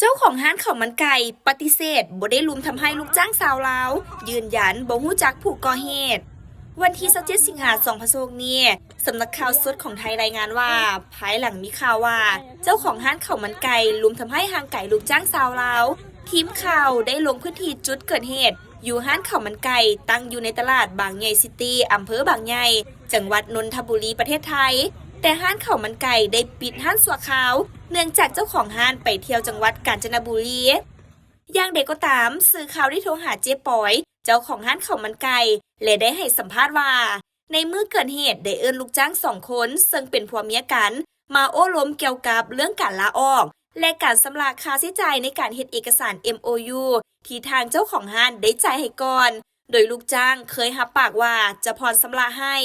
ເຈົ້າຂອງຮ້ານເຂົ້າມັນໄກ່ປະຕິເສດບໍ່ໄດ້ລຸມທຳຮ້າຍລູກຈ້າງຊາວລາວ, ຢືນຢັນບໍ່ຮູ້ຈັກຜູ້ກໍ່ເຫດ. ວັນທີຊາວເຈັດ ສິງຫາ ສອງພັນຊາວຫົກນີ້, ສຳນັກຂ່າວສົດຂອງໄທລາຍງານວ່າ ພາຍຫຼັງມີຂ່າວວ່າເຈົ້າຂອງຮ້ານເຂົ້າມັນໄກ່ລຸມທຳຮ້າຍຮ່າງກາຍລູກຈ້າງຊາວລາວ, ທີມຂ່າວໄດ້ລົງພື້ນທີ່ຈຸດເກີດເຫດ ຢູ່ຮ້ານເຂົ້າມັນໄກ່ ຕັ້ງຢູ່ໃນຕະຫຼາດບາງໃຫຍ່ຊິຕີ ອຳເພີບາງໃຫຍ່ ຈັງຫວັດນົນທະບູລີ ປະເທດໄທ, ແຕ່ຮ້ານເຂົ້າມັນໄກ່ໄດ້ປິດຮ້ານຊົ່ວຄາວ ເນື່ອງຈາກເຈົ້າຂອງຮ້ານໄປທ່ຽວຈັງຫວັດການຈະນະບູລີ. ຢ່າງໃດກໍຕາມ, ສື່ຂ່າວໄດ້ໂທຫາເຈ້ປອຍ ເຈົ້າຂອງຮ້ານເຂົ້າມັນໄກ່ ແລະ ໄດ້ໃຫ້ສຳພາດວ່າ ໃນມື້ເກີດເຫດໄດ້ເອີ້ນລູກຈ້າງສອງຄົນ ເຊິ່ງເປັນຜົວເມຍກັນ ມາໂອ້ລົມກ່ຽວກັບເລື່ອງການລາອອກ ແລະ ການຊຳລະຄ່າໃຊ້ຈ່າຍໃນການເຮັດເອກະສານ ເອັມໂອຢູ ທີ່ທາງເຈົ້າຂອງຮ້ານໄດ້ຈ່າຍໃຫ້ກ່ອນ, ໂດຍລູກຈ້າງເຄີຍຮັບປາກວ່າຈະຜ່ອນຊຳລະໃຫ້.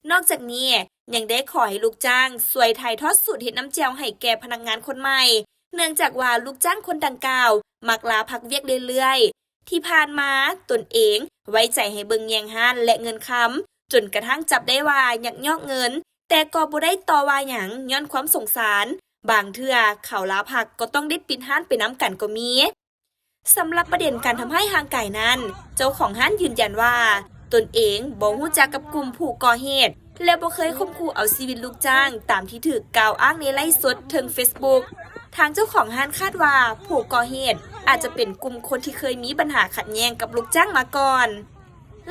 ນອກຈາກນີ້, ຍັງໄດ້ຂໍໃຫ້ລູກຈ້າງຊ່ວຍຖ່າຍທອດສູດເຮັດນ້ຳແຈ່ວໃຫ້ແກ່ພະນັກງານຄົນໃໝ່, ເນື່ອງຈາກວ່າລູກຈ້າງຄົນດັ່ງກ່າວມັກລາພັກວຽກເລື້ອຍໆ. ທີ່ຜ່ານມາ, ຕົນເອງໄວ້ໃຈໃຫ້ເບິ່ງແຍງຮ້ານ ແລະ ເງິນຄຳ, ຈົນກະທັ້ງຈັບໄດ້ວ່າຍັກຍອກເງິນ, ແຕ່ກໍບໍ່ໄດ້ຕໍ່ວ່າຫຍັງຍ້ອນຄວາມສົງສານ. ບາງເທື່ອເຂົາລາພັກກໍຕ້ອງໄດ້ປິດຮ້ານໄປນຳກັນກໍມີ. ສຳລັບປະເດັນການທຳຮ້າຍຮ່າງກາຍນັ້ນ, ເຈົ້າຂອງຮ້ານຢືນຢັນວ່າ ຕົນເອງບໍ່ຮູ້ຈັກກັບກຸ່ມຜູ້ກໍ່ເຫດ ແລະ ບໍ່ເຄີຍຂົ່ມຂູ່ເອົາຊີວິດລູກຈ້າງຕາມທີ່ຖືກກ່າວອ້າງໃນໄລຟ໌ສົດເທິງເຟສບຸກ. ທາງເຈົ້າຂອງຮ້ານຄາດວ່າຜູ້ກໍ່ເຫດອາດຈະເປັນກຸ່ມຄົນທີ່ເຄີຍມີບັນຫາຂັດແຍ່ງກັບລູກຈ້າງມາກ່ອນ.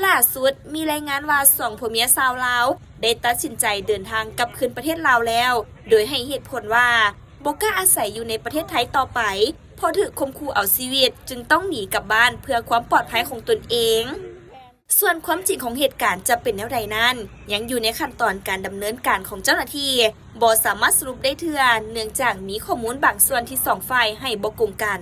ຫຼ້າສຸດມີລາຍງານວ່າສອງຜົວເມຍຊາວລາວໄດ້ຕັດສິນໃຈເດີນທາງກັບຄືນປະເທດລາວແລ້ວ, ໂດຍໃຫ້ເຫດຜົນວ່າບໍ່ກ້າອາໄສຢູ່ໃນປະເທດໄທຕໍ່ໄປ ເພາະຖືກຂົ່ມຂູ່ເອົາຊີວິດ, ຈຶ່ງຕ້ອງໜີກັບບ້ານເພື່ອຄວາມປອດໄພຂອງຕົນເອງ. ສ່ວນຄວາມຈິງຂອງເຫດການຈະເປັນແນວໃດນັ້ນ, ຍັງຢູ່ໃນຂັ້ນຕອນການດຳເນີນການຂອງເຈົ້າໜ້າທີ່, ບໍ່ສາມາດສະຫຼຸບໄດ້ເທື່ອ, ເນື່ອງຈາກມີຂໍ້ມູນບາງສ່ວນທີ່ສອງຝ່າຍໃຫ້ບໍ່ກົງກັນ.